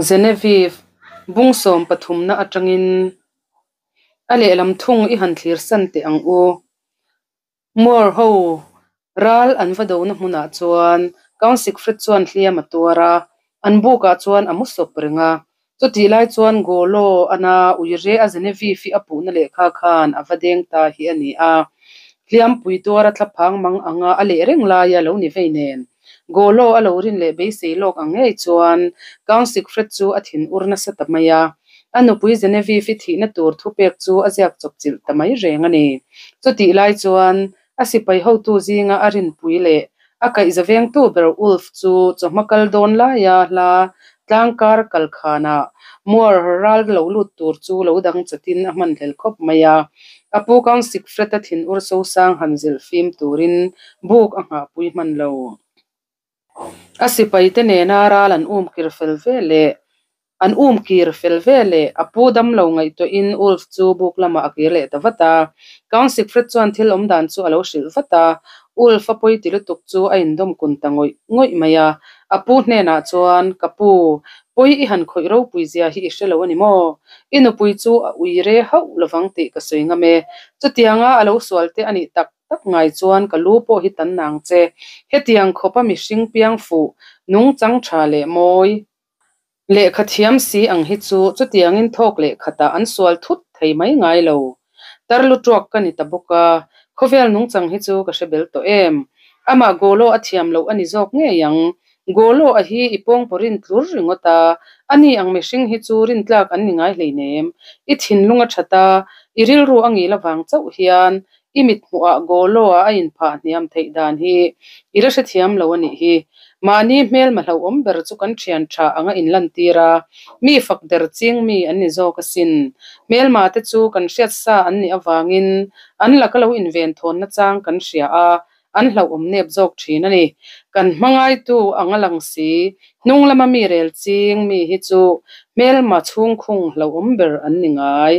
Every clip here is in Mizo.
Genevieve, bung sawmpathumna atangin a lehlam thung i han thlir san teh ang u. Moor ho ral an va dona hmunah chuan Count Siegfried chuan hliam a tuar a, an bukah chuan a mu sawp reng a. Chutih lai chuan Golo ana uire a Genevieve-i a puhna lehkha khan a va deng ta hi a ni a. Hliampui tuara thlaphang mang anga a leh reng laia lo ni vei nen, Golo a lo rin leh beisei lawk ang ngei chuan Count Siegfried chu a thin ur nasa ta mai a. A nupui Genevieve-i thihna tur thupek chu a ziak chawpchilh ta mai reng a ni. Chutih lai chuan a sipai hotu zinga a rinpui leh a kaihza vengtu ber Ulf chu chawhma kal dawn laia hla tlangkar kalkhanah Moor ral lo lut tur chu lo dang chatin a hmanhlel khawp mai a. A pu Count Siegfried-a thinur sosang han zilh fim turin buk a nghahpui hman lo. A sipaite nena ral an um kir fel ve leh an um kir fel ve leh a pu damlo ngaihtuahin Ulf chu buk lamah a kir leh ta vat a. Count Siegfried chuan thil awm dan chu a lo hrilh vat a. Ulf a pawi ti lutuk chu a indawm kun ta ngawih ngawih mai a. A pu hnenah chuan, Ka pu, pawi i han khawih ropui zia hi i hre lo a ni maw? I nupui chu a ui re hauh lovang tih ka sawi ngam e. Chutianga a lo sual te a nih tak tak ngai chuan ka lu pawh hi tan nang che. Hetiang khawpa mihring piang fuh, nungchang tha leh mawi lehkha thiam si ang hi chu chutiangin thawk leh khatah an sual thut thei mai ngai lo. Tar lu tuak ka ni ta bawk a, khawvel nungchang hi chu ka hre bel tawh em. Amah Golo a thiam loh a ni zawk ngei ang. Golo a hi i pawngpaw rin tlur ringawt a, ani ang mihring hi chu rintlak an ni ngai hleinem. I thinlung a that a, i rilru a ngil avang chauh hian I mit hmuhah Golo-a a inphah hniam theih dan hi i la hrethiam lo a nih hi. Mahni hmelma hlauhawm ber chu kan thian tha anga inlantir a, mi fak der ching mi an ni zawk asin. Hmelma te chu kan hriat sa an nih avangin an laka lo inven thawn nachang kan hria a, an hlauhawm nep zawk thin a ni. Kan hmangaitu anga lang si, hnung lama mi rel ching mi hi chu hmelma chhungkhung hlauhawm ber an ni ngai.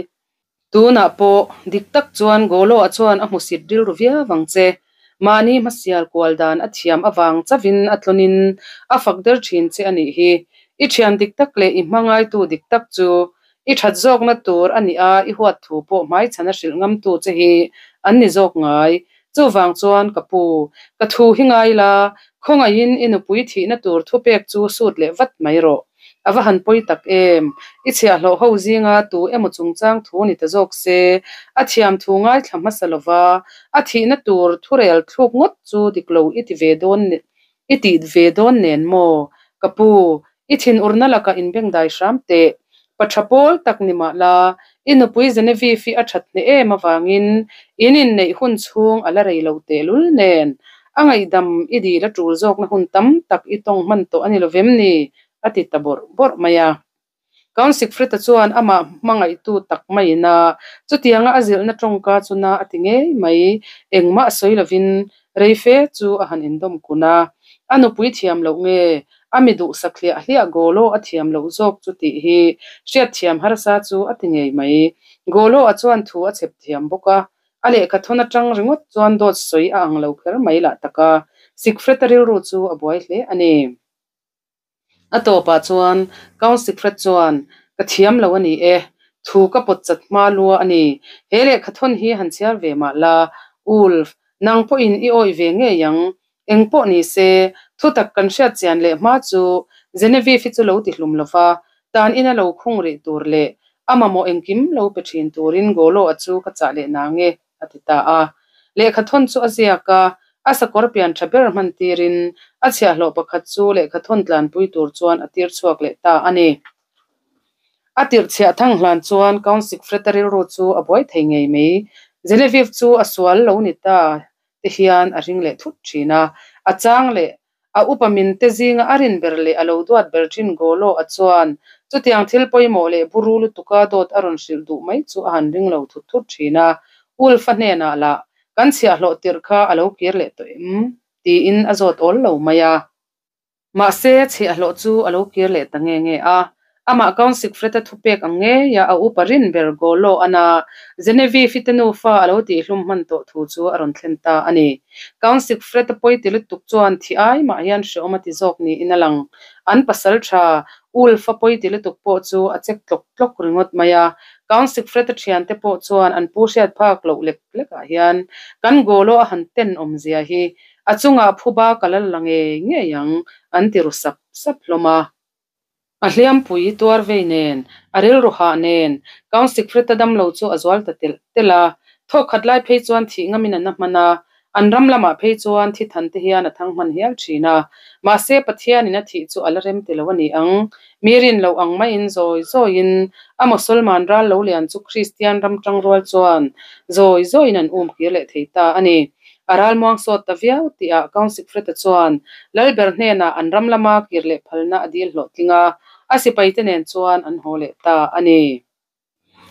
Tunah pawh, dik tak chuan Golo-a chuan a hmusit rilru viau ang che. Mahni hmasial kual dan a thiam avang chauhin a tlawnin a fak der thin che a nih hi. I thian dik tak leh i hmangaitu dik tak chu i that zawkna tur a nih a, i huat thu pawh hmaichhan a hrilh ngamtu che hi an ni zawk ngai. Chuvang chuan ka pu, ka thu hi ngai la, khawngaihin i nupui thihna tur thupek chu sut leh vat mai rawh. A va han pawi tak em! I chhiahhlawh ho zinga tu emaw chungchang thu ni ta zawk se, a thiam thu ngaithla hmasa lova, a thihna tur thurel thluk ngawt chu dik lo i ti ve dawn i tih ve dawn nen maw? Ka pu, i thinurna lakah inbengdai hram teh. Pa tha pawl tak ni mah la, i nupui Genevieve-i a that hneh em avangin in inneih hun chhung a la rei lo tehlul nen, a ngaihdam i dil a tul zawkna hun tam tak i tawng hman tawh a ni lovem ni? a ti ta bawrh bawrh mai a. Count Siegfried-a chuan amah hmangaihtu tak maiin a chutianga a zilhna tawngka chu na a ti ngei mai, engmah sawi lovin rei fe chu a han indawm kun a. A nupui thiam loh nge, a mi duhsak hliah hliah Golo a thiam loh zawk chu tih hi hriatthiam harsa chu a ti ngei mai. Golo-a chuan thu a chhep thiam bawk a, a lehkha thawn atang ringawt chuan dawt sawi a ang lo kher mai lah tak a, Siegfried-a rilru chu a buai hle a ni. A tawpah chuan Count Siegfried chuan, Ka thiam lo a ni e, thu ka pawt chat hma lua a ni. He lehkha thawn hi han chhiar ve mah la, Ulf, nang pawhin i awih ve ngei ang. Eng pawh ni se, thutak kan hriat chian leh hma chu Genevieve hi chu lo ti hlum lo va, tan ina lo khung rih tur leh a mamawh engkim lo pe thin turin Golo-a chu ka chah leh nang e. a ti ta a. Lehkha thawn chu a ziak a, a sakawr pian tha ber hman tirin a chhiahhlawh pakhat chu lehkha thawn tlanpui tur chuan a tir chhuak leh ta a ni. A tirh chhiah thang hlan chuan Count Siegfried-a rilru chu a buai thei ngei mai. Genevieve chu a sual lo ni ta te hian a ring leh thut thin a, a chang leh A upa min te zinga a rin ber leh a lo duat ber thin Golo a chuan chutiang thil pawimawh leh buru lutuka dawt a rawn hrilh duh mai chu a han ring lo thut thut thin a. Ulf-a hnenah lah, Kan chhiahhlawh tirh kha a lo kir leh tawh em? tiin a zawt awl lo mai a. Mahse, chhiahhlawh chu a lo kir leh ta nge nge a. Amah Count Siegfried-a thupek ang ngeia a upa rin ber Golo-ana Genevieve-i te nufa a lo tihhlum hman tawh thu chu a rawn thlen ta a ni. Count Siegfried-a pawiti lutuk chuan thi ai mah hian hreawm a ti zawk niin a lang. An pasal tha Ulf-a pawiti lutuk pawh chu a chek tlawk tlawk ringawt mai a. Count Siegfried-a thiante pawh chuan an pu hriat phak loh lek lekah hian kan Golo a han ten awmzia hi a chungah phuba ka la la ngei ngei ang an ti ru sap sap hlawm a. A hliampui tuar vei nen, a rilru hah nen, Count Siegfried-a damlo chu a zual ta telh telh a. Thawk khat lai phei chuan thih ngamin a na hman a, an ram lamah phei chuan thi than te hian a thang hman hial thin a. Mahse, Pathianin a thih chu a la rem ti lo a ni ang. Mi rin loh ang maiin zawi zawiin a Mosolman ral lo lian chu Kristian ram tangrual chuan zawi zawiin an um kir leh thei ta a ni. A ralmuang sawt ta viau tihah Count Siegfried-a chuan Lalber hnenah an ram lama kir leh phalna a dil hlawhtling a, a sipaite nen chuan an haw leh ta a ni.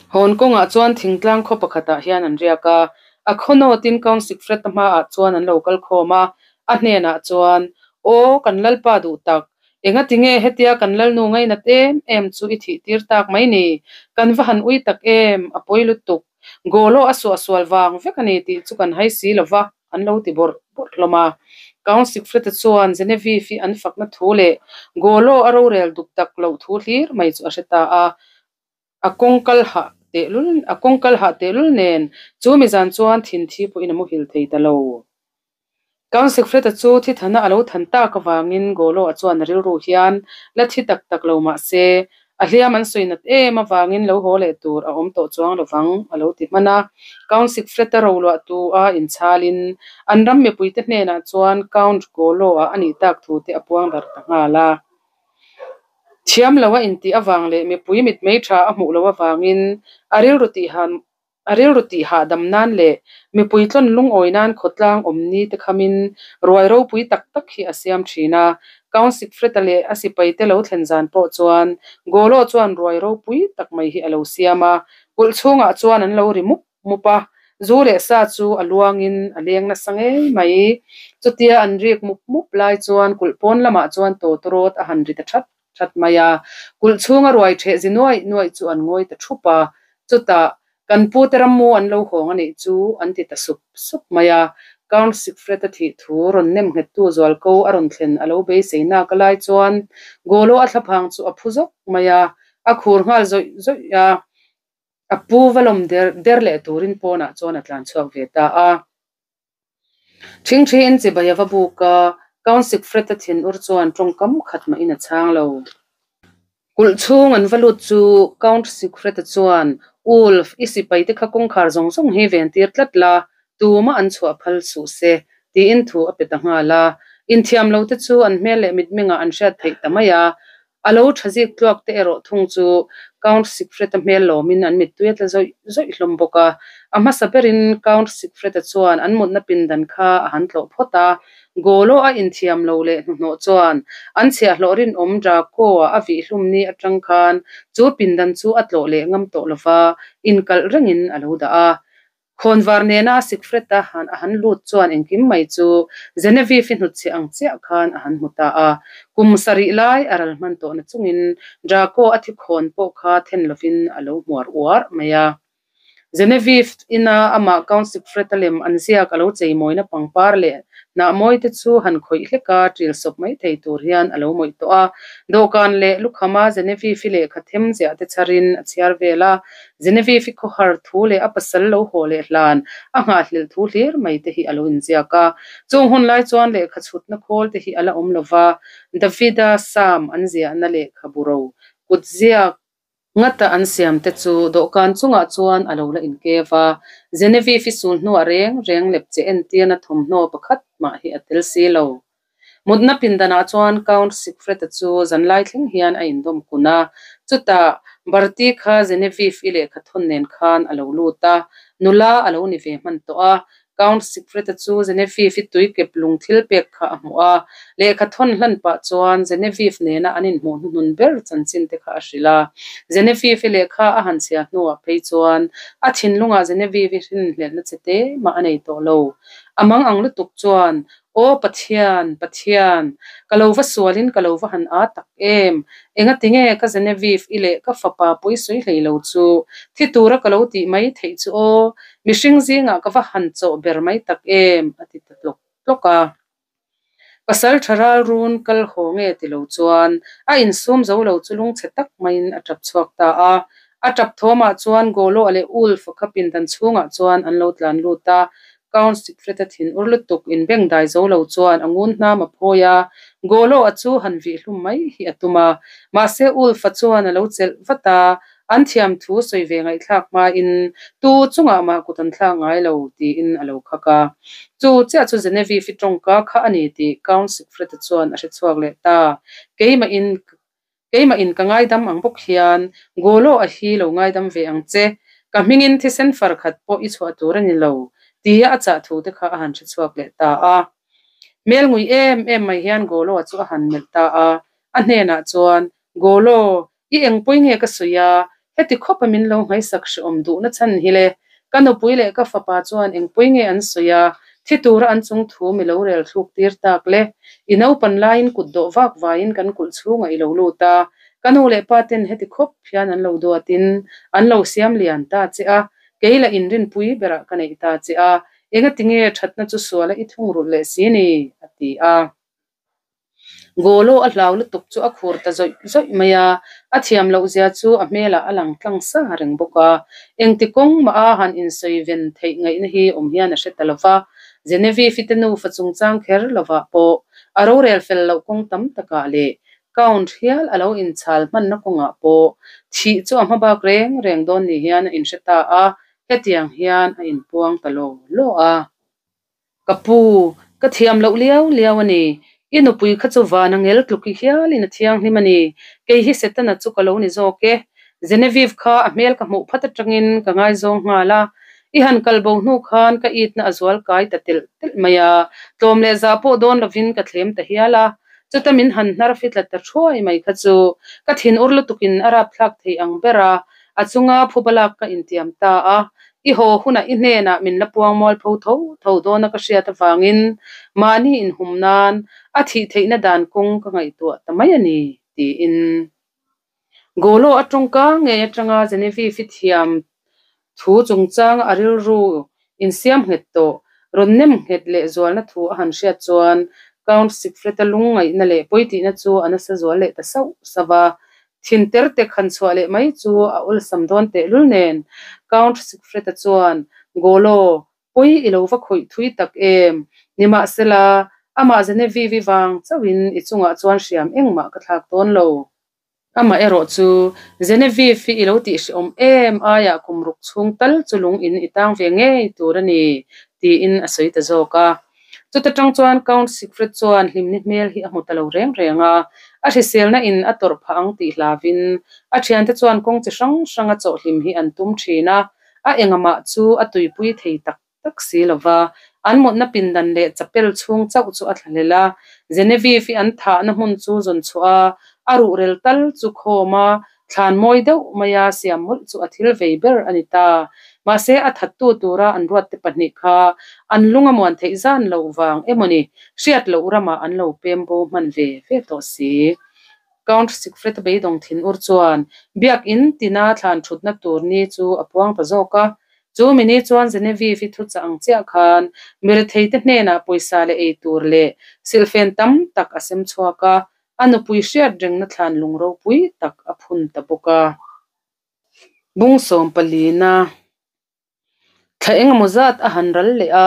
Hawn kawngah chuan thingtlang khaw pakhatah hian an riak a, a khaw nawtin Count Siegfried-a hmaah chuan an lo kal khawm a, a hnenah chuan, Aw, kan Lalpa duh tak, engati nge hetia kan Lalnu ngainat em em chu i thih tir tak mai ni? Kan va han ui tak em, a pawi lutuk. Golo a suahsual vang vek a ni tih chu kan hai si lo va, an lo ti bawrh bawrh hlawm a. Count Siegfried-a chuan Genevieve-i an fakna thu leh Golo a rorel duk tak loh thu hlir mai chu a hre ta a. A kawng kal hah tehlul a kawng kal hah tehlul nen chu mi zan chuan thin thi pawhin a muhil thei ta lo. Count Siegfried-a chu thi thana a lo than tak avangin Golo-a chuan a rilru hian la thi tak tak lo mah se, a hliam an sawi nat em avangin lo haw leh tur a awm tawh chuang lovang a lo ti hman a. Count Siegfried-a roluahtu a inchhalin an ram mipuite hnenah chuan Count Golo-a a nih tak thu te a puang darh ta nghal a. Thiam lo a intih avang leh mipui mitmei tha a hmuh loh avangin a rilru tih A rilru tih hahdam nan leh mipui tlawn lungawi nan khawtlang awm ni te khamin ruai ropui tak tak hi a siam thin a. Count Siegfried-a leh a sipaite lo thlen zan pawh chuan Golo chuan ruai ropui tak mai hi a lo siam a, kulh chhungah chuan an lo ri mup mup a, zu leh sa chu a luangin a leng nasa ngei mai. Chutia an rik mup mup lai chuan kulh pawn lamah chuan tawtawrawt a han ri ta that that mai a, kulh chhunga ruai ṭheh zi nuaih nuaih chu an ngawi ta ṭhup a, chutah kan pute rammu an lo hawng a nih chu an ti ta sup sup mai a, Count Siegfried-a thih thu rawn nem nghettu zualko a rawn thlen a lo beisei nak a lai chuan Golo a thlaphang chu a phu zawk mai a, a khur nghal zawih zawih a, a pu va lawm der der leh turin pawnah chuan a tlan chhuak ve ta a. Ṭhingṭhiin chibai a va buk a, Count Siegfried-a thinur chuan ṭawngkam khat mahin a chhang lo. Kulh chhung an va lut chu Count Siegfried-a chuan, Ulf, i sipaite kha kawngkhar zawng zawng hi ven tir tlat la, tumah an chhuah phal suh se, tiin thu a pe ta nghal a. Inthiam lote chu an hmel leh mitmengah an hriat theih ta mai a. A lo tha zik tluak te erawh thung chu Count Siegfried-a hmel lawmin an mittui a tla zawih zawih hlawm bawk a. A hmasa berin Count Siegfried-a chuan an mutna pindan kha a han tlawh phawt a. Golo a inthiam lo leh hnuhnawh chuan an chhiahhlawh rinawm Draco-a a vihhlum ni atang khan chu pindan chu a tlawh leh ngam tawh lova inkalh rengin a lo dah a. Khawnvar nena Siegfried-a han a han lut chuan engkim mai chu Genevieve-i hnutchhiah ang chiah khan a han hmu ta a. Kum sarih lai a ral hman tawhna chungin Draco a thi khawn pawh kha then lovin a lo hmuar uar mai a. Genevieve ina amah Count Siegfried-a lem an ziak a lo cheimawina pangpar leh hnah mawi te chu han khawih hlek a, ṭil sawp mai thei tur hian a lo mawih tawh a. Dawhkan leh lukhama Genevieve-i lehkha them ziah te chharin a chhiar vel a. Genevieve-i khawhar thu leh a pasal lo haw leh hlan a nghahhlelh thu hlir mai te hi a lo inziak a. Chung hun lai chuan lehkha chhutna khawl te hi a la awm lo va, Davida Psalm an ziahna lehkhabu ro kut ziak ngata an siam te chu dawhkan chungah chuan a lo la inkev a. Genevieve-i sul hnuah reng reng lepche entirna thawmhnaw pakhat mah hi a tel si lo. Mutna pindanah chuan Count Siegfried-a chu zanlai thleng hian a indawm kun a. Chutah, Bertie kha Genevieve-i lehkha thawn nen khan a lo lut a, nula a lo ni ve hman tawh a. Count Siegfried-a chu Genevieve-i tui kep lung thil pek kha a hmuh a. Lehkha thawn hlan pah chuan Genevieve nena an inhmuh hnuhnun ber chanchin te kha a hrilh a. Genevieve-i lehkha a han chhiar hnuah phei chuan a thinlungah Genevieve-i hrinhlelhna che te mah a nei tawh lo. A mang ang lutuk chuan. Aw Pathian, Pathian, ka lo va sualin ka lo va han â tak em! Engatinge ka Genevieve i leh ka fapa pawi sawi hlei lo chu thi tura ka lo tih mai theih chu aw, mihring zingah ka va han chawh ber mai tak em! a ti ta tlawk tlawk a. Pasal tha ral run kal haw nge ti lo chuan a insum zo lo chu lungchhe tak maiin a tap chhuak ta a. A tap thawmah chuan Golo-a leh Ulf-a kha pindan chhungah chuan an lo tlan lut a. Count Siegfried-a thin ur lutuk inbeng dai zo lo chuan a ngun hnam a phawi a, Golo-a chu han vih hlum mai hi a tum a. Mahse Ulf-a chuan a lo chelh vat a, An thiam thu sawi ve ngaihthlak hmain tu chungah mah kut an thlak ngai lo tiin a lo khak a. Chu chiah chu Genevieve-i tawngka kha a ni tih Count Siegfried-a chuan a hre chhuak leh ta. Keimah-in keimah-in ka ngaidam ang bawk hian Golo-a hi lo ngaidam ve ang che. Ka hmingin thisen far khat pawh i chhuah tur a ni lo tia a chah thu te kha a han hre chhuak leh ta a. Hmel ngui em em mai hian Golo-a chu a han melh ta a. A hnenah chuan, Golo, I engpui nge ka sawi a, heti khawpa min lo ngaihsak hrehawm duhna chhan hi le. Ka nupui leh ka fapa chuan engpui nge an sawi a, thi tura an chung thu mi lo rel thluk tir tak le. I naupan laiin kut dawh vak vaiin kan kulh chhungah i lo lut a, ka nu leh pa ten heti khawp hian an lo duatin an lo siam lian ta che a, kei lah inrinpui berah ka neih ta che a, engati nge thatna chu suala i thungrulh leh si ni? a ti a. Golo a hlau lutuk chu a khur ta zawih zawih mai a, a thiam loh zia chu a hmelah a lang tlang sa reng bawk a. Engti kawng mah a han insawi ven theih ngaihna hi awm hian a hre ta lo va, Genevieve-i te nufa chungchang kher lovah pawh a rorel fel loh kawng tam takah leh Count hial a lo inchhal hmanna kawngah pawh thih chu a hmabak reng reng dawn ni hian a inhre ta a, hetiang hian a inpuang ta law law a. Ka pu, ka thiam loh liau liau a ni. I nupui kha chu van a ngel tluk i hialin a thianghlim a ni. Kei hi Setana chu ka lo ni zawk e. Genevieve kha a hmel ka hmuh phat atangin ka ngaizawng nghal a. I han kal bo hnu khan ka itna a zual kai ta telh telh mai a. Tlawm leh zah pawh dawn lovin ka thlem ta hial a. Chuta min han hnar fitla ta thuai mai kha chu ka thinur lutukin a rapthlak thei ang ber a. A chunga phuba lak ka intiam ta a, i haw hunah i hnenah min la puang mualpho tho tho dawna ka hriat avangin mahni inhum nan a thih theihna dan kawng ka ngaihtuah ta mai a ni, tiin. Golo a tawngka ngei atanga Genevieve-i thiam thu chungchanga a rilru insiam nghet tawh, rawn nem nghet leh zualna thu a han hriat chuan Count Siegfried-a lungngaihna leh pawitihna chu a nasa zual leh ta sauh sauh a. Thin ter tek han chhuah leh mai chu a awlsam dawn tehlul nen, Count Siegfried-a chuan, Golo, pawi i lo va khawih thui tak em? Nimahsela, amah Genevieve-i vang chauhin i chungah chuan hriam engmah ka thlak dawn lo. Amah erawh chu, Genevieve-i i lo tihhrehawm em aiah kum ruk chhung tal chu lung in i tang ve ngei tur a ni, tiin a sawi ta zawk a. Chuta tang chuan Count Siegfried chuan hlimni hmel hi a hmu ta lo reng reng a, a hriselna in a tawrh phah ang tih hlavin a thiante chuan kawng chi hrang hranga chawhhlim hi an tum thin a, a engamah chu a tuipui thei tak tak si lo va, an mutna pindan leh chapel chhung chauh chu a thlahlel a. Genevieve-i an thahna hmun chu zawn chhuah a, a ruhrel tal chu khawm a, thlan mawi deuh maia siam mawlh chu a thil vei ber a ni ta. Mahse, a thattu tura an ruatte pahnih kha an lung a muan theih zan loh vang emawni hriat loh ramah an lo pem bo hman ve ve tawh si. Count Siegfried beidawng thin ur chuan biakinn tina thlan thutna tur ni chu a puang ta zawk a. Chu mi ni chuan Genevieve-i thuchah ang chiah khan miretheite hnenah pawisa leh ei tur leh silhfen tam tak a sem chhuak a, a nupui hriat rengna thlan lung ropui tak a phun ta bawk a. Bung sawm palina thla engemaw zat a han ral leh a,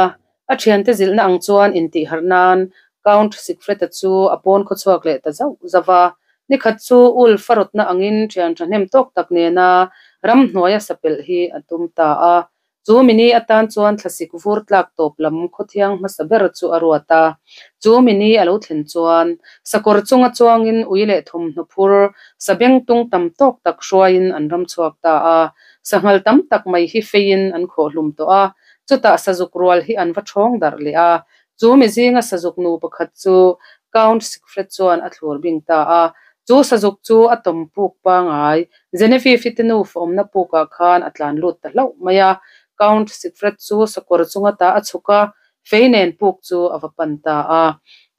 a thiante zilhna ang chuan intihharh nan Count Siegfried-a chu a pawn khawchhuak leh ta zauh zauh a. Nikhat chu Ulf-a rawtna angin thian thahnem tawk tak nena ramhnuaia sapelh hi a tum ta a. Chu mini atan chuan thlasik vur tlak tawp lam khawthiang hmasa ber chu a ruat a. Chu mini a lo thlen chuan sakawr chunga chuangin ui leh thawmhnaw phur sabengtung tam tawk tak hruaiin an ram chhuak ta a. Sanghal tam tak mai hi feiin an khawh hlum tawh a, chutah sazuk rual hi an va ṭhawng darh leh a. Chu mi zinga sazuk nu pakhat chu Count Siegfried chuan a thlur bing ta a. Chu sazuk chu a tawm puk pangai Genevieve-i te nufa awmna pukah khan a tlan lut ta hlauh mai a. Count Siegfried chu sakawr chunga ta a chhuk a. Fei nen puk chu a va pan ta a.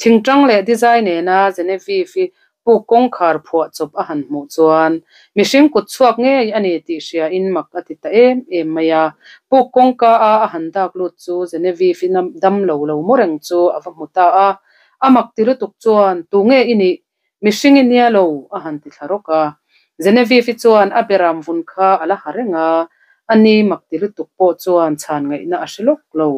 Thingṭang leh dizai nena Genevieve-i puk kawngkhar phuah chawp a han hmuh chuan mihring kut chhuak ngei a ni tih hriain mak a ti ta em em mai a. Puk kawngka a a han dak lut chu Genevieve-i dam lo lo mu reng chu a va hmu ta a. A mak ti lutuk chuan, Tu nge i nih? Mihring i nia lo, a han ti thla rawk a. Genevieve-i chuan a beram vun kha a la ha reng a, a ni mak ti lutuk pawh chuan chhan ngaihna a hre lawk lo.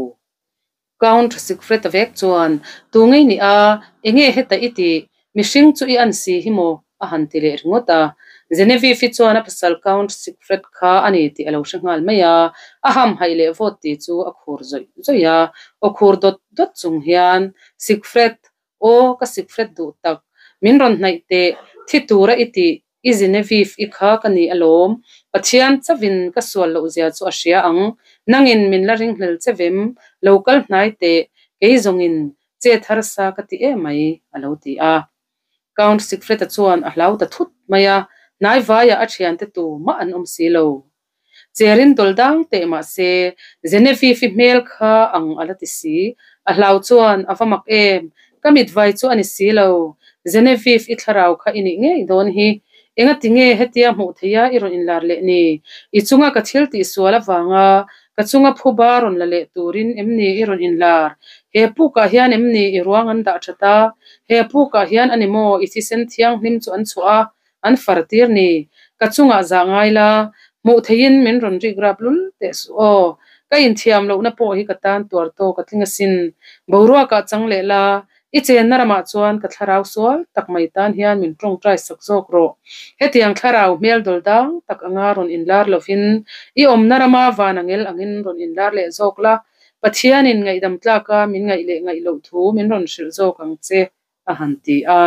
Count Siegfried-a vek chuan, Tu ngei ni a, enge heta i tih? Mihring chu i an si hi maw? a han ti leh ringawt a. Genevieve-i chuan a pasal Count Siegfried kha a ni tih a lo hre nghal mai a, a hamhaih leh vawt tih chu a khur zawih zawih a. Aw khur dawt dawt chung hian, Siegfried, Aw, ka Siegfried duh tak. Min rawn hnaih teh, thi tura i tih, i Genevieve i kha ka ni alawm. Pathian chavin ka sual loh zia chu a hria ang. Nangin min la ringhlel che vem, lo kal hnai teh, kei zawngin chet harsa ka ti emai, a lo ti a. Count Siegfried-a chuan a hlau ta thut mai a, hnai vaiah a thiante tu mah an awm si lo. Cherin dawl dang teh mah se, Genevieve-i hmel kha ang a la ti si. A hlau chuan a va mak em? Ka mitvai chu a ni si lo. Genevieve, i thlarau kha i nih ngei dawn hi. Engati nge hetia hmuh theia i rawn inlar leh ni? I chunga ka thil tihsual avanga ka chunga phuba rawn la leh turin em ni i rawn inlar? He pukah hian em ni i ruang an dah that a? He pukah hian a ni maw i thisen thianghlim chu an chhuah a? An far tir ni. Ka chungah zah ngai la, hmuh theihin min rawn rik rap lul teh suh aw. Ka inthiam lohna pawh hi ka tan tuar tawk a tling asin. Boruakah chang leh la, i chenna ramah chuan ka thlarau sual tak mai tan hian min tawngtai sak zawk rawh. Hetiang thlarau hmel dawl dang tak anga rawn inlar lovin i awmna rama van angel angin rawn inlar leh zawk la, Pathianin ngaihdam tlaka min ngaih leh ngaih loh thu min rawn hrilh zawk ang che, a han ti a.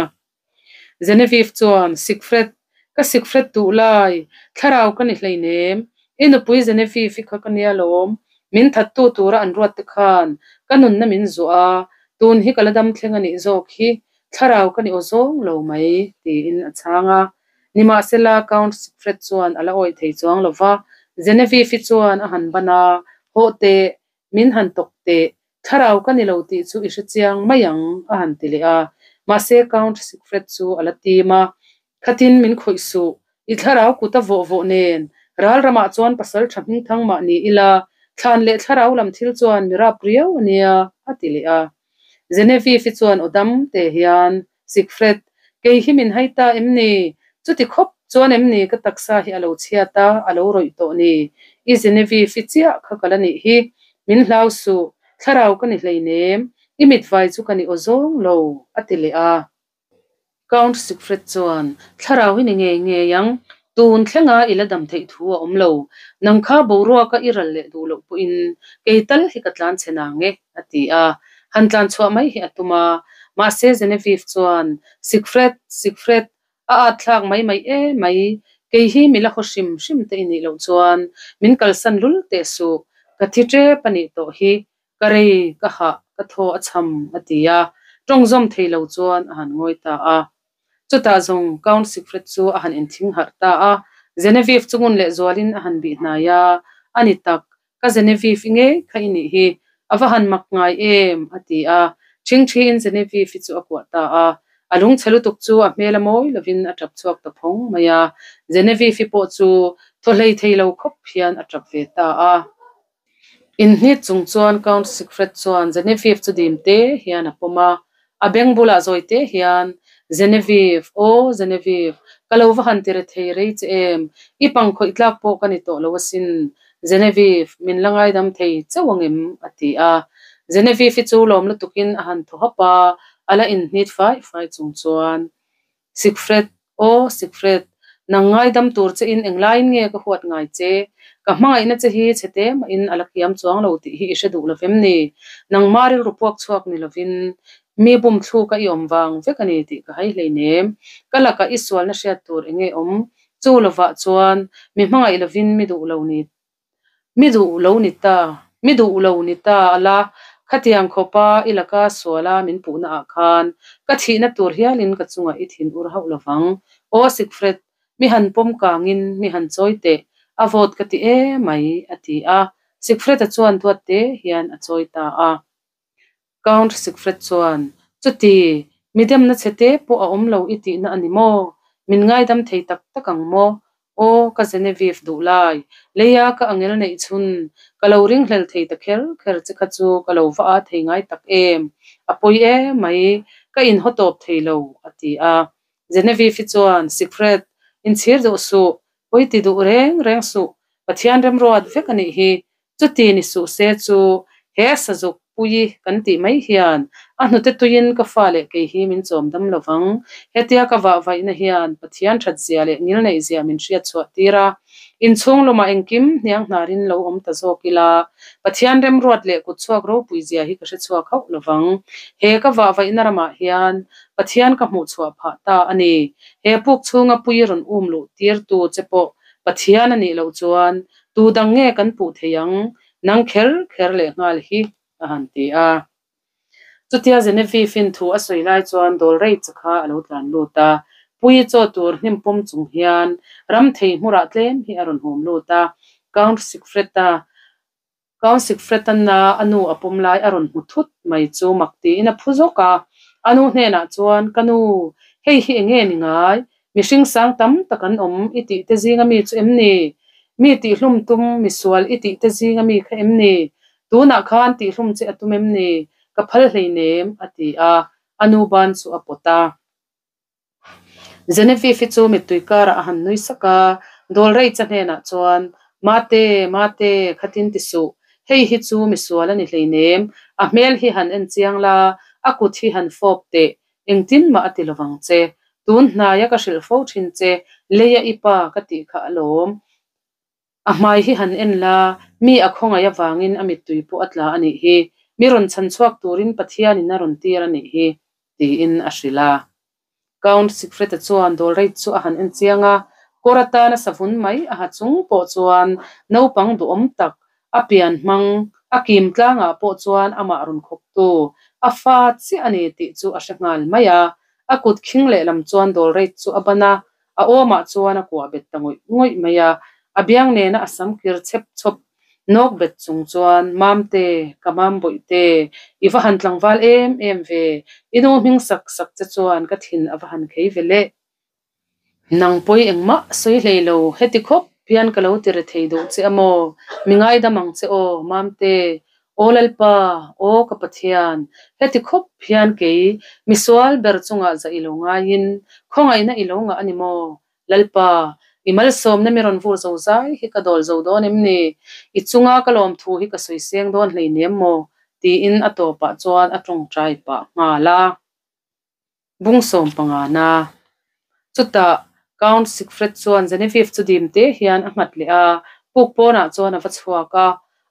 Genevieve chuan, Siegfried, ka Siegfried duh lai, thlarau ka ni hleinem, i nupui Genevieve i kha ka nia lawm, min thattu tura an ruat te khan ka nunna min zuah a, tun hi ka la dam thleng a nih zawk hi, thlarau ka ni aw zawng lo mai, tiin a chhang a. Nimahsela, Count Siegfried chuan a la awih thei chuang lo va, Genevieve-i chuan a han ban a, Hawh teh, Min han tawk teh, thlarau ka ni lo tih chu i hre chiang mai ang, a han ti leh a. Mahse, Count Siegfried chu a la tim a, Khatin min khawih suh, i thlarau kut a vawh vawh nen, ral ramah chuan pasal tha hmingthang mah ni ila, thlan leh thlarau lam thil chuan mi rap riau a nia, a ti leh a. Genevieve-i chuan aw dam te hian, Siegfried, kei hi min hai ta em ni? Chuti khawp chuan em ni ka taksa hi a lo chhiat a, a lo rawih tawh ni? I Genevieve-i chiah kha ka la nih hi. Min hlau suh, thlarau ka ni hleinem, i mitvai chu ka ni aw zawng lo, a ti leh a. Count Siegfried chuan, Thlarau hi ni ngei ngei ang, tun thlenga i la dam theih thu a awm lo. Nang kha boruaka i ral leh duh loh pawhin kei tal hi ka tlan chhe nang e, a ti a. Han tlan chhuah mai hi a tum a. Mahse Genevieve chuan, Siegfried, Siegfried, a at thlak mai mai e mai, kei hi mi la haw hrim hrim te i nih loh chuan min kalsan lul teh suh, ka thi tep a nih tawh hi, Ka rei, ka hah, ka thaw a chham, a ti a, tawng zawm thei lo chuan a han ngawi ta a. Chutah zawng Count Siegfried chu a han inthing harh ta a, Genevieve chu ngun leh zualin a han bih hnai a, A ni tak, ka Genevieve i ngei kha i nih hi, a va han mak ngai em, a ti a, ṭhingṭhiin Genevieve-i chu a kuah ta a. A lungchhe lutuk chu a hmel a mawi lovin a ṭap chhuak ta phawng mai a, Genevieve-i pawh chu thaw hlei thei lo khawp hian a ṭap ve ta a. Inhnit chung chuan Count Siegfried chuan Genevieve chu dim te hian a pawm a, a beng bulah zawi te hian, Genevieve, aw Genevieve, ka lo va han ti re thei rei che em, i pang khawih tlak pawh ka ni tawh lo asin, Genevieve, min la ngaidam thei chauh ang em? a ti a. Genevieve-i chu lawm lutukin a han thaw hap a, a la inhnit fai fai chung chuan, Siegfried, Aw, Siegfried, nang ngaidam tur che in englaiin nge ka huat ngai che? Ka hmangaihna che hi chhe te mahin a la kiam chuang lo tih hi i hre duh lovem ni? Nangmah rilru puak chhuak ni lovin mi bum thluka i awm vang vek a ni tih ka hai hleinem. Ka lakah i sualna hriat tur enge awm? Chu lovah chuan mi hmangaih lovin mi duh lo ni Mi duh lo ni ta, mi duh lo ni ta a la, khatiang khawpa i laka suala min puhna ah khan ka thihna tur hialin ka chungah i thin ur hauh lovang. Aw Siegfried, mi han pawm kangin mi han chawi teh, a vawt ka ti e mai, a ti a. Siegfried-a chuan duat te hian a chawi ta a. Count Siegfried chuan, Chuti, mi demna chhe te pawh a awm lo i tihna a ni maw? Min ngaidam thei tak tak ang maw? Aw, ka Genevieve duh lai, leia ka angel neih chhun, ka lo ringhlel thei ta kher kher che kha chu ka lo va a thei ngai tak em? A pawi emai, ka inhaw tawp thei lo, a ti a. Genevieve-i chuan, Siegfried, inchhir duh suh, pawi ti duh reng reng suh, Pathian remruat vek a nih hi, Chuti ni suh se chu he sazuk pui kan tih mai hian a hnute tuiin ka fa leh kei hi min chawm dam lo vang. Hetia ka vahvaihna hian Pathian that zia leh ngilneih zia min hriat chhuah tir a. Inchhung lumah engkim hniang hnarin lo awm ta zawk ila, Pathian remruat leh kutchhuak ropui zia hi ka hre chhuak hauh lo vang. He ka vahvaihna ramah hian Pathian ka hmuh chhuah phah ta a ni. He puk chhunga pui rawn um luh tirtu che pawh Pathian a nih loh chuan Tu dang nge kan puh thei ang, nang kher kher leh nghal hi, a han ti a. Chutia Genevieve-in thu a sawi lai chuan dawl rei che kha a lo tlan lut a, Pui chaw tur hnim pawm chung hian ram thei hmurah tlem hi a rawn hum lut a, Count Siegfried-a Count Siegfried-an-a a nu a pawm lai a rawn hmu thut mai chu mak tiin a phu zawk a. A nu hnenah chuan, Ka nu, hei hi eng nge ni ngai? Mihring sang tam tak an awm i tih te zinga mi chu em ni? Mi tihhlum tum misual i tih te zinga mi kha em ni? Tunah khan tihhlum che a tum em ni? Ka phal hleinem, a ti a, a nu ban chu a pawt a. Genevieve-i chu mittui karah a han nui sak a, Dawlreicha hnenah chuan, Mate, Mate, khatin ti suh. Hei hi chu misual a ni hleinem. A hmel hi han en chiang la, a kut hi han fawp teh. Engtin mah a ti lovang che. Tun hnaia ka hrilh fo thin che, leia i pa ka tih kha alawm. A hmai hi han en la, mi a khawngaih avangin a mittui pawh a tla a nih hi. Mi rawn chhan chhuak turin Pathianin a rawn tir a nih hi, tiin a hrilh a. Count Siegfried-a chuan Dawlreit chu a han en chiang a, kawr atana savun mai a ha chung pawh chuan naupang duhawm tak, a pian hmang, a kim tlangah pawh chuan amah rawn khawptu a fa chiah a ni tih chu a hre nghal mai a. A kut khing lehlam chuan Dawlreit chu a ban a, A awmah chuan a kuah bet ta ngawih ngawih mai a, a biang nena a sam kir chep chawp nawk bet chung chuan, Mamte, ka mam bawihte, i va han tlangval em em ve, i nu hming sak sak che chuan ka thin a va han khei ve leh. Nang pawi engmah sawi hlei lo, heti khawp hian ka lo ti re thei duh che a maw? Mi ngaidam ang che aw, Mamte, Aw Lalpa, aw ka Pathian, heti khawp hian kei misual ber chungah zah i lo ngaiin khawngaihna i lo ngah a ni maw? Lalpa, i malsawmna mi rawn vur zo zai hi ka dawl zo dawn em ni? I chunga ka lawmthu hi ka sawi seng dawn hleinem maw? tiin a tawpah chuan a tawngtai pah nghal a. Bung sawmpangana. Chutah Count Siegfried chuan Genevieve chu dim te hian a nghat leh a, puk pawnah chuan a va chhuak a.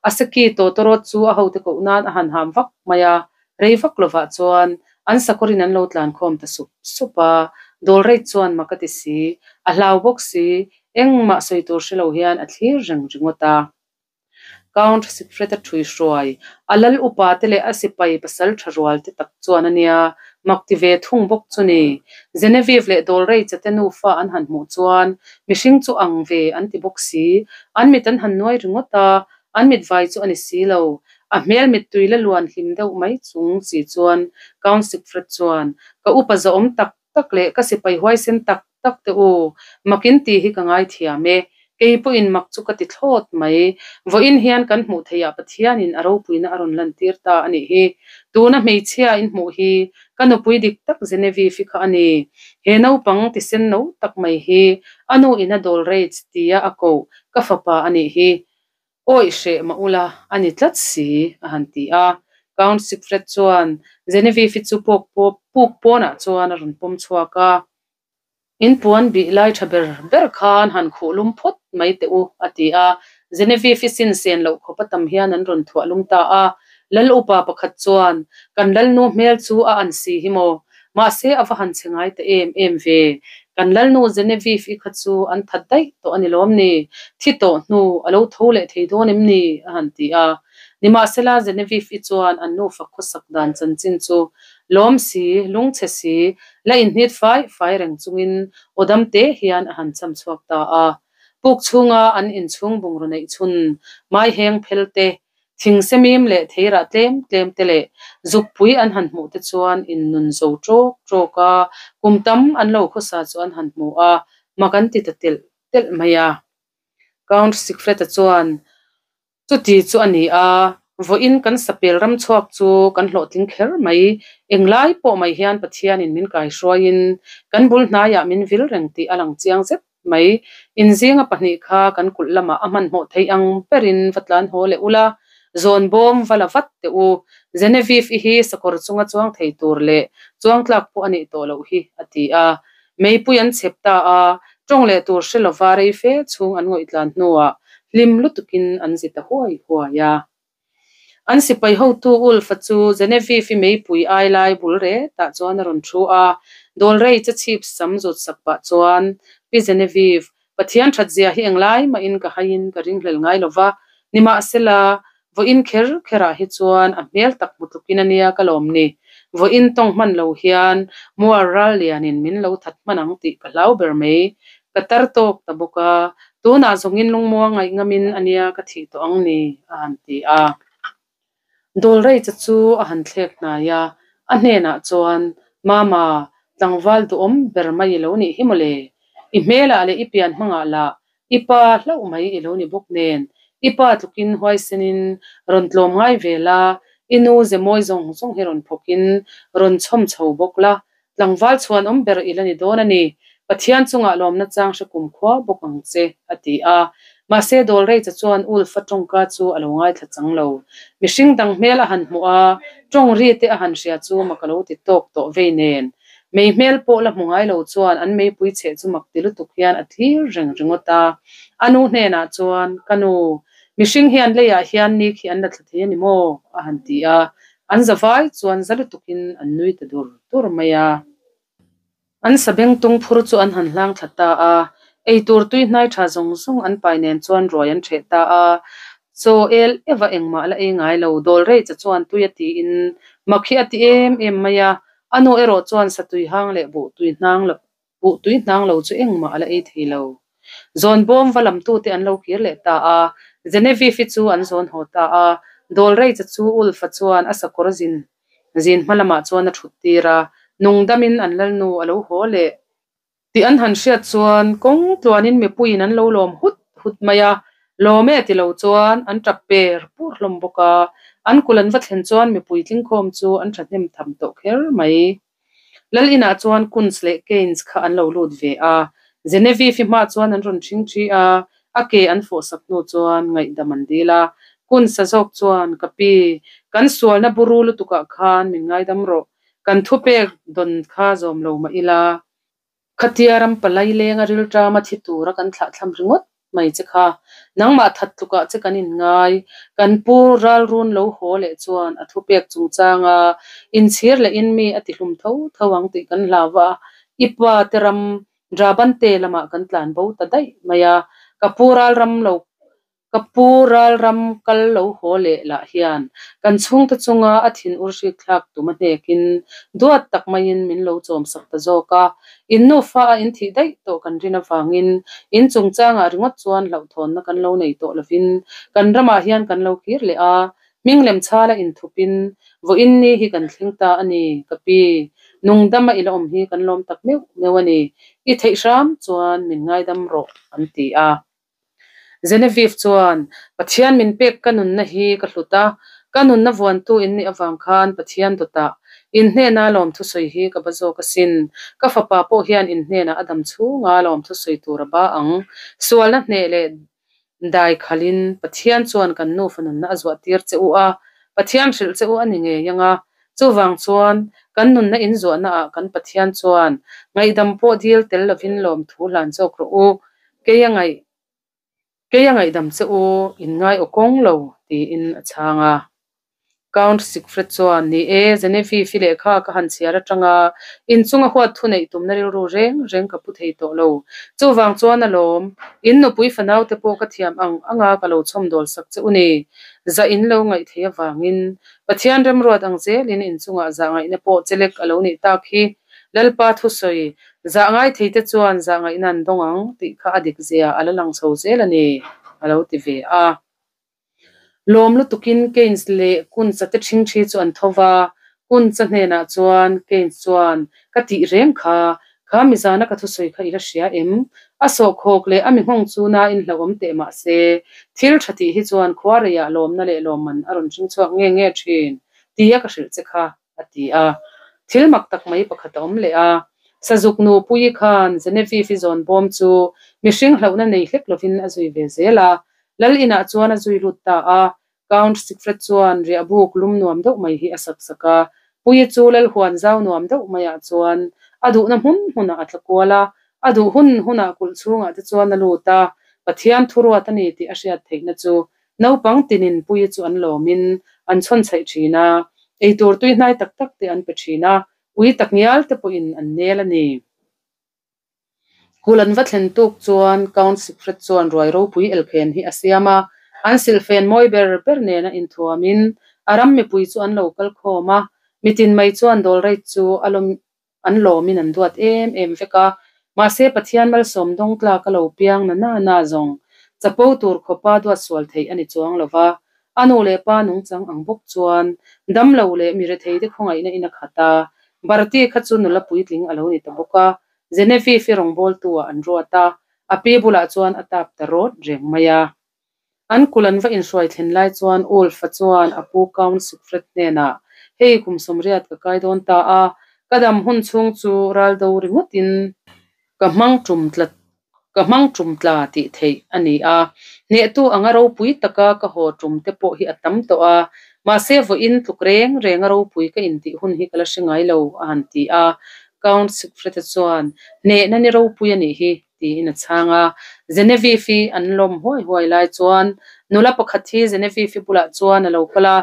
A seki tawtawrawt chu a hote koh nan a han ham vak mai a, rei vak lovah chuan an sakawrin an lo tlan khawm ta sup sup a. Dawlreit chuan mak a ti si, a hlau bawk si, engmah sawi tur hre lo hian a thlir reng ringawt a. Count Siegfried-a ṭhui hruai, a lal upa te leh a sipai pasal ṭha rual te tak chuan a nia, mak ti ve thung bawk chu ni. Genevieve leh Dawlreicha te nufa an han hmuh chuan mihring chu ang ve an ti bawk si. An mit an han nuai ringawt a, an mit vai chu a ni si lo. A hmel mittui la luan hlim deuh mai chung si chuan Count Siegfried chuan, Ka upa zawhawm tak tak leh ka sipai huaisen tak tak teh u, makin tih hi ka ngaithiam e. Kei pawhin mak chu ka ti thlawt mai. Vawiin hian kan hmuh theihah Pathianin a ropuina a rawn lantir ta a nih hi. Tuna hmeichhia in hmuh hi ka nupui dik tak Genevieve-i kha a ni. He naupang tisen no tak mai hi a nu in a dawl rage tia a koh ka fapa a nih hi. Awih hreh mah ula, a ni tlat si, a han ti a. Count Siegfried chuan Genevieve-i chu pawk puk pawnah chuan a rawn pawm chhuak a. In puan bih lai tha ber ber khan han khuh lum phawt mai teh u, a ti a. Genevieve-i sin sen loh khawp a tam hian an rawn thuah lum ta a. Lal upa pakhat chuan, Kan lalnu hmel chu a an si hi maw? Mahse a va han che ngai ta em em ve. Kan lalnu Genevieve-i kha chu an that daih tawh a ni lawm ni? Thi tawh hnu a lo tho leh thei dawn em ni? a han ti a. Nimahsela Genevieve-i chuan an nufa khawsak dan chanchin chu lawm si, lungchhe si, la inhnit fai fai reng chungin aw dam te hian a han cham chhuak ta a. Puk chhunga an inchhung bungraw neih chhun, mai heng phel te, Thingsemim leh theirah tlem tlem te leh zukpui an han hmuh te chuan in nun zo ṭawk ṭawk a, kum tam an lo khawsa chu an han hmu a, mak an ti ta telh telh mai a. Count Siegfried-a chuan, Chuti chu a ni a, vawiin kan sapel ram chhuak chu kan hlawhtling kher mai. Englai pawh mai hian Pathianin min kaihruaiin kan bul hnaiah min vil reng tih a lang chiang zet mai. Inzinga pahnih kha kan kulh lamah a hmanhmawh theih ang berin va tlan haw leh ula, zawn bawm va la vat teh u. Genevieve-i hi sakawr chunga chuang thei tur leh chuang tlak pawh a nih tawh loh hi, a ti a. Meipui an chhep ta a, tawng leh tur hre lova rei fe chhung an ngawih tlan hnuah hlim lutukin an zi ta huai huai a. An sipai hotu Ulf-a chu Genevieve-i meipui ai lai bul retah chuan a rawn thu a, Dawlrei che chhip sam zut sak pah chuan, Pi Genevieve, Pathian that zia hi englai mahin ka haiin ka ringhlel ngai lova, nimahsela, vawiin kher kherah hi chuan a hmel tak hmu tlukin a nia ka lawm ni. Vawiin tawng hman lo hian muar ral lianin min lo that hman ang tih ka hlau ber mai. Ka tar tawk ta bawk a, tunah zawngin lungmuang ngaih ngamin a nia ka thih tawh ang ni, a han ti a. Dawlreicha chu a han thlek hnai a, a hnenah chuan, Mama, tlangval duhawm ber mai i lo nih hi mawle. I hmelah leh i pian hmangah lah i pa hlauh mai i lo ni bawk nen, i pa tlukin huaisenin rawn tlawm ngai ve la, i nu ze mawi zawng zawng hi rawn phawkin rawn chhawm chho bawk la, Tlangval chhuan awm ber i la ni dawn a ni. Pathian chungah lawmna chang hre kum khua bawk ang che, a ti a. Mahse Dawlreicha chuan Ulfa tawngka chu a lo ngaithla chang lo. Mihring dang hmel a han hmuh a, tawng ri te a han hria chu mak a lo ti tawk tawh vei nen. Mei hmel pawh la hmu ngai lo chuan an meipui chheh chu mak ti lutuk hian a thlir reng ringawt a. A nu hnenah chuan, Ka nu, mihring hian leiah hian ni khi an la thla thei a ni maw? a han ti a. An za vai chuan za lutukin an nui ta dur dur mai a. An sabengtung phur chu an han hlang thla ta a, eitur tui hnai tha zawng zawng an pai nen chuan ruai an ṭheh ta a. Chaw el eva engmah la ei ngai lo, Dawlreicha chuan tui a tiin mak hi a ti em em mai a, a nu erawh chuan satui hang leh buh tui hnang lo Buh tui hnang lo chu engmah a la ei thei lo. Zawn bawm va lamtute an lo kir leh ta a, Genevieve-i chu an zawn haw ta a. Dawlreicha chu Ulfa chuan a sakawr zin zin hma lamah chuan a thut tir a, nungdamin an lalnu a lo haw leh tih an han hriat chuan kawng tluanin mipuiin an lo lawm hut hut mai a, lawm e ti lo chuan an tap per pur hlawm bawk a. An kul an va thlen chuan mipui tlingkhawm chu an thahnem tham tawh kher mai. Lal inah chuan Kunz leh Keynes kha an lo lut ve a, Genevieve-i hmah chuan an rawn ṭhing ṭhi a, a ke an fawhsak hnu chuan ngaihdam an dil a. Kunz-a zawk chuan, Ka pi, kan sualna buru lutukah khan min ngaidam rawh, kan thupek dawn kha zawm lo mah ila. Khatia ram palai lenga rilṭama thi tura kan thlahthlam ringawt mai che kha, nangmah that tlukah che kan inngai. Kan pu ralrun lo haw leh chuan a thupek chungchanga inchhir lehin mi a tihlum tho tho ang tih kan hlau a, i pa te ram Brabante lamah kan tlan bo ta daih mai a, ka pu ralram lo Ka pu ralram kal lo haw leh lah hian kan chhungte chunga a thin ur hrik thlak tum a hnekin duat tak maiin min lo chawmsak ta zawk a. In nufa a in thih daih tawh kan rin avangin in chungchangah ringawt chuan hlauhthawnna kan lo nei tawh lovin kan ramah hian kan lo kir leh a, hming lem chhala inthupin vawiin ni hi kan thleng ta a ni ka pi. Nungdama i la awm hi kan lawm tak meuh meuh a ni. I theih hram chuan min ngaidam rawh an ti a. Genevieve chuan, Pathian min pek ka nunna hi ka hlut a, ka nunna vuantu in nih avang khan Pathian dawtah in hnena lawmthusawi hi ka ba zawk asin. Ka fapa pawh hian in hnenah a dam chhunga lawmthusawi tur a ba ang. Sualna hneh leh dai khalin Pathian chuan kan nufa nunna a zuah tir che u a, Pathian hrilh che u a ni ngei ang a. Chuvang chuan, kan nunna inzuahna ah kan Pathian chuan ngaihdam pawh dil tel lovin lawmthu hlan zawk rawh u. Kei a ngaih Kei a ngaihdam che u, in ngai aw kawng lo, tiin a chhang a. Count Siegfried chuan, Ni e, Genevieve-i lehkha ka han chhiar atanga inchunga huat thu neih tumna rilru reng reng ka pu thei tawh lo. Chuvang chuan alawm, in nupui fanaute pawh ka thiam ang anga ka lo chhawmdawl sak che u ni. Zah in lo ngaih theih avangin Pathian remruat ang zelin inchungah zah ngaihna pawh chelek a lo nih tak hi. Lalpa thusawi, Zah ngai theite chuan zah ngaihna an dawng ang tih kha a dik zia a la lang chho zel a ni, a lo ti ve a. Lawm lutukin Keynes leh Kuntz-a te ṭhingṭhi chu an tho va, Kuntz-a hnenah chuan Keynes chuan, Ka tih reng kha, kha mizana ka thusawi kha i la hria em? A sawhkhawk leh a mihmawng chu nain hlauhawm teh mah se, thil ṭha tih hi chuan khuareiah lawmna leh lawmman a rawn hring chhuak nge nge ṭhin, tia ka hrilh che kha. a ti a. Thil mak tak mai pakhat a awm leh a. Sazuk nu Puii khan Genevieve-i zawn bawm chu mihring hlauhna nei hlek lovin a zui ve zel a. Lal inah chuan a zui lut ta a. Count Siegfried chuan riahbuk lum nuam deuh mai hi a sak sak a. Puii chu lal huan zau nuam deuh maiah chuan a duhna hmun hmunah a tla kual a. A duh hun hunah kulh chhungah te chuan a lut a. Pathian thuruat a ni tih a hriat theihna chu Naupang tinin Puii chu an lawmin an chhawnchhaih thin a, eitur tuihnai tak tak te an pe thin a, ui tak ngial te pawhin an nel a ni. Kul an va thlen tuk chuan Count Siegfried chuan ruai ropui elkhen hi a siam a, an silhfen mawi ber ber nena inthuamin a ram mipui chu an lo kal khawm a, mitin mai chuan Dawlreit chu a An lawmin an duat em em vek a, mahse Pathian malsawm dawng tlak a lo piang na na na zawng chapo tur khawpa duat sual theih a ni chuang lo va. A nu leh pa nungchang ang bawk chuan damlo leh mi retheite khawngaihna in a khat a, Bharati kha chu nula puitling a lo ni ta bawk a, Genevieve-i rawngbawltu ah an ruat a, a pi bulah chuan a tap ta rawt reng mai a. An kul an va inhruai thlen lai chuan Ulf-a chuan a pu Count Siegfried hnenah, Hei kum sawmriat ka kai dawn ta a, ka dam hun chhung chu ral do ringawtin ka hmang tum tla ka hmang tum tla tih theih a ni a, hnehtu anga ropui taka ka haw tum te pawh hi a tam tawh a, mahse vawiin tluk reng renga ropui ka intih hun hi ka la hre ngai lo, a han ti a. Count Siegfried-a chuan, Hnehna ni ropui a nih hi, tiin a chhang a. Genevieve-i an lawm huai huai lai chuan nula pakhat hi Genevieve-i bulah chuan a lo kal a,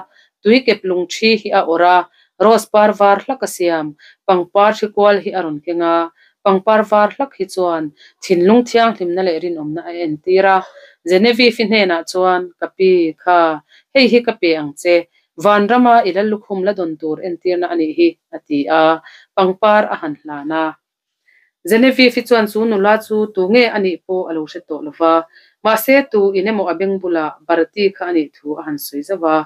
tuikep lungṭhi hi a awrh a, rose par var hlak a siam, pangpar hri kual hi a rawn keng a, pangpar var hlak hi chuan thinlung thianghlimna leh rinawmna a entir a. Genevieve-i hnenah chuan, Ka pi, kha, hei hi ka pe ang che, vanrama i lal lukhum la dawn tur entirna a nih hi, a ti a, pangpar a han hlan a. Genevieve chuan chu nula chu tu nge a nih pawh a lo hre tawh lo va, mahse tu in emaw a beng bulah Bharati kha a nih thu a han sawi zauh a.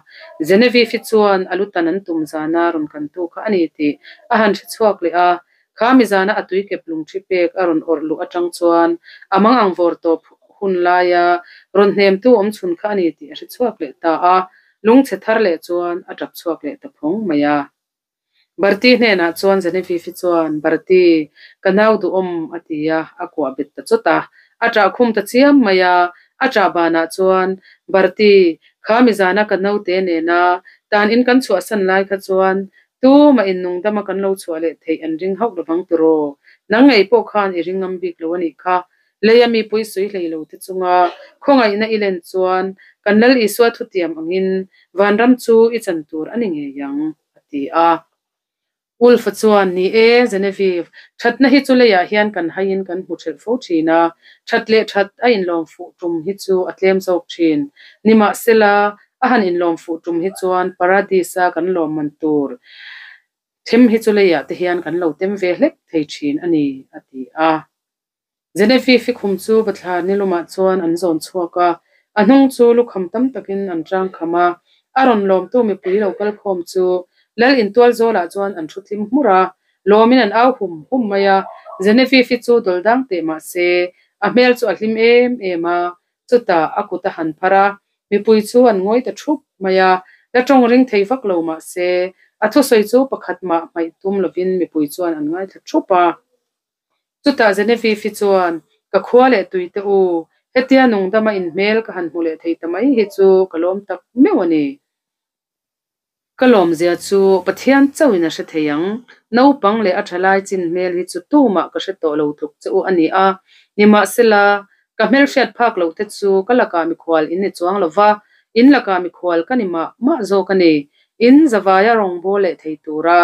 Genevieve chuan a lutan an tum zana rawn kantu kha a ni tih a han hre chhuak leh a, kha mi zana a tuikep lungṭhi pek a rawn awrh luh aṭang chuan a mangang vawr tawp hun laia rawn hnemtu awm chhun kha a ni tih a hre chhuak leh ta a, lungchhe thar leh chuan a ṭap chhuak leh ta phawng mai a. Bharti hnenah chuan Genevieve chuan, Bharti, ka nau duhawm, a ti a, a kuah bet ta chawt a. A ṭah khum ta chiam mai a, a ṭah banah chuan, Bharti, kha mizana ka naute nena tan in kan chhuahsan lai kha chuan tumah in nungdama kan lo chhuah leh theih an ring hauh lovang tiraw? Nang ngei pawh khan i ring ngam bik lo a nih kha. Leia mi pui sawi hlei lo te chunga khawngaihna i len chuan kan Lal Isua thutiam angin vanram chu i chan tur a ni ngei ang, a ti a. Ulfa chuan, Ni e, Genevieve, thatna hi chu leiah hian kan haiin kan hmu thelh fo thin a, that leh that a inlawm fuh tum hi chu a tlem zawk thin. Nimahsela, a han inlawm fuh tum hi chuan Paradis-a kan lawmman tur them hi chu leiah te hian kan lo tem ve hlek thei thin a ni, a ti a. Genevieve khum chu bathlar nilumah chuan an zawn chhuak a, a hnung chu lukham tam takin an tang kham a. A rawn lawmtu mipui lo kal khawm chu Lal intual zawlah chuan an thu tlim hmur a, lawmin an au hum hum mai a. Genevieve chu dawl dang teh mah se, a hmel chu a hlim em em a, chutah a kut a han phar a, mipui chu an ngawi ta thup mai a, la tawng ring thei vak lo mah se, a thusawi chu pakhat mah hmaih tum lovin mipui chuan an ngaithla thup a. Chutah Genevieve chuan, Ka khua leh tui te u, hetia nungdama inhmel ka han hmu leh thei ta mai hi chu ka lawm tak meuh a ni. Ka lawmzia chu Pathian chauhin a hre thei ang. Naupang leh a thalai chin hmel hi chu tumah ka hre tawh lo tluk che u a ni a. Nimahsela, ka hmelhriat phak loh te chu ka lakah mikhual in ni chuang lo va, in lakah mikhual ka ni mah mah zawk a ni. In zavaia rawngbâwl leh thei tura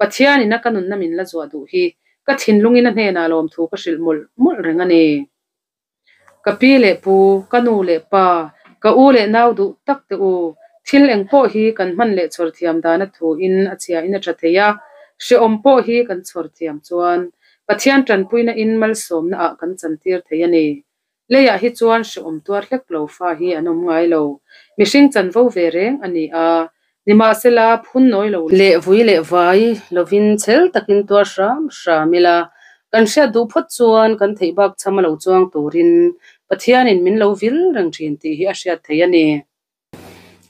Pathianin a ka nunna min la zuah duh hi Ka thinlungin a hnenah lawmthu ka hrilh mawlh mawlh reng a ni. Ka pi leh pu, ka nu leh pa, ka u leh nau duh tak te u, thil eng pawh hi kan hman leh chhawr thiam dana thuin a chhiahin a tha thei a, hrehawm pawh hi kan chhawr thiam chuan Pathian tanpuina in malsawmna ah kan chantir thei a ni. Leiah hi chuan hrehawm tuar hlek lo fa hi an awm ngai lo. Mihring chanvo ve reng a ni a, nimahsela phun nawi lo leh vui leh vai lovin chhel takin tuar hram hram ila, kan hriat duh phawt chuan kan theih bak chham a lo chuang turin Pathianin min lo vil reng thin tih hi a hriat theih a ni.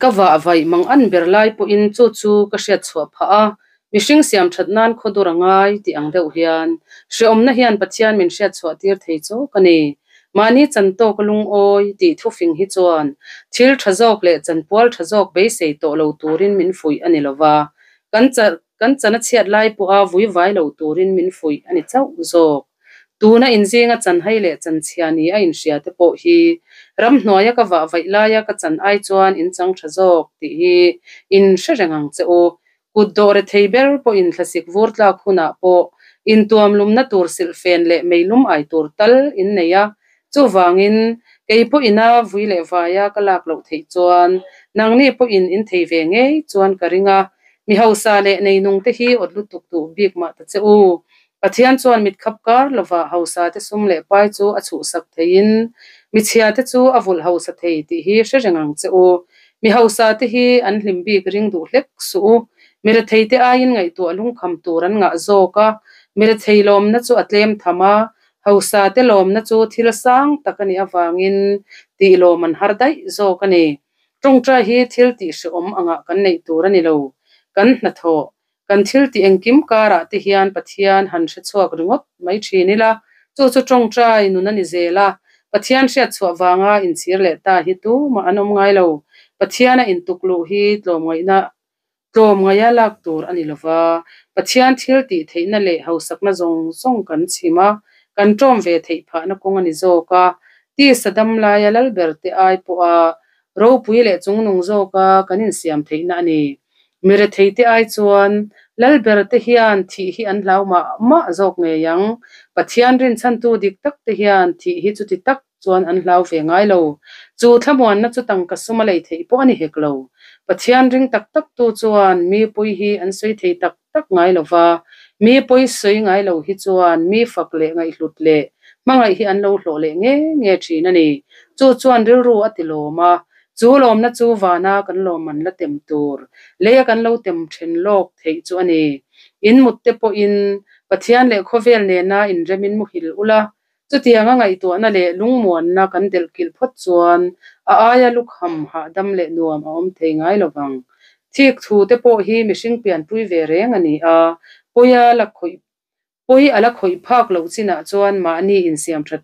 Ka vah vaih mang an ber lai pawhin chu chu ka hriat chhuah phah a, mihring siam that nan khaw dur a ngai tih ang deuh hian hrehawmna hian Pathian min hriat chhuah tir thei chawk a ni. Mahni chan tawk a lungawi tih thufing hi chuan thil tha zawk leh chanpual tha zawk beisei tawh lo turin min fuih a ni lova, kan kan chan a chhiat lai pawha vui vai lo turin min fuih a ni chauh zawk. Tuna inzinga chanhai leh chanchhia ni a inhria te pawh hi ramhnuaia ka vah vaih laia ka chan ai chuan in chang tha zawk tih hi in hre reng ang che u. Kut dawh rethei ber pawhin thlasik vur tlak hunah pawh intuam lumna tur silhfen leh meilum ai tur tal in nei a, chuvangin kei pawhina vui leh vaia ka lak loh theih chuan nangni pawhin in thei ve ngei chuan ka ring a, mi hausa leh neinung te hi awt lutuk duh bik mah ta che u. Pathian chuan mitkhap kar lovah hausa te sum leh pai chu a chhuhsak theiin michhia te chu a vulh hausa thei tih hi hre reng ang che u. Mi hausa te hi an hlim bik ring duh hlek suh u. Mi rethei te aiin ngaihtuah lungkham tur an ngah zawk a, mi rethei lawmna chu a tlem tham a, hausa te lawmna chu thil sang tak a nih avangin tih lawm an har daih zawk a ni. Tawngtai hi thil tih hrehawm angah kan neih tur a ni lo. Kan hnathawh Kan thil tih engkim karah te hian Pathian han hre chhuak ringawt mai thin ila, chu chu tawngtai nun a ni zel a, Pathian hriat chhuah vanga inchhir leh ta hi tumah an awm ngai lo. Pathiana intuk luh hi tlawmngaihna tlawmngaia lak tur a ni lova, Pathian thil tih theihna leh hausakna zawng zawng kan chhim a, kan tawm ve theih phahna kawng a ni zawk a, tisa dam laia lalber te ai pawha ropui leh chungnung zawka kan insiam theihna a ni. Mi retheite ai chuan Lalberte hian thih hi an hlau mah mah zawk ngei ang. Pathian rinchhantu dik takte hian thih hi chuti tak chuan an hlau ve ngai lo. Chu thlamuanna chu tangka sum a lei theih pawh a ni hek lo. Pathian ring tak taktu chuan mi pui hi an sawi thei tak tak ngai lo va, mi pawi sawi ngai lo hi chuan mi fak leh ngaihhlut leh hmangaih hi an lo hlawh leh nge nge thin a ni. Chu chuan rilru a ti lawm a, Chu lawmna chu vana kan lawmman la tem tur, leia kan lo tem then lawk theih chu a ni. In mut te pawhin Pathian leh khawvel nena inremin muhil ula, chutianga ngaihtuahna leh lungmuanna kan delhkilh phawt chuan a aia lukham hahdam leh nuam a awm thei ngai lo vang. Thik thu te pawh hi mihring pianpui ve reng a ni a, pawia la khawih Pawi a la khawih phak loh chinah chuan mahni insiam that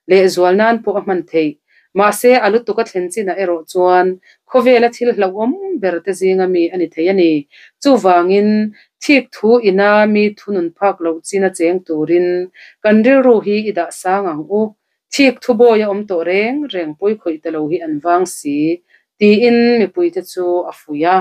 leh zual nan pawh a hman theih. Mahse, a lutuk a thlen chinah erawh chuan khawvela thil hlauhawm ber te zinga mi a ni thei a ni. Chuvangin, thik thu ina mi thunun phak loh china cheng turin kan rilru hi i dah sang ang u. Thik thu bawi a awm tawh reng reng pawi khawih ta lo hi an vang si, tiin mipuite chu a fuih a.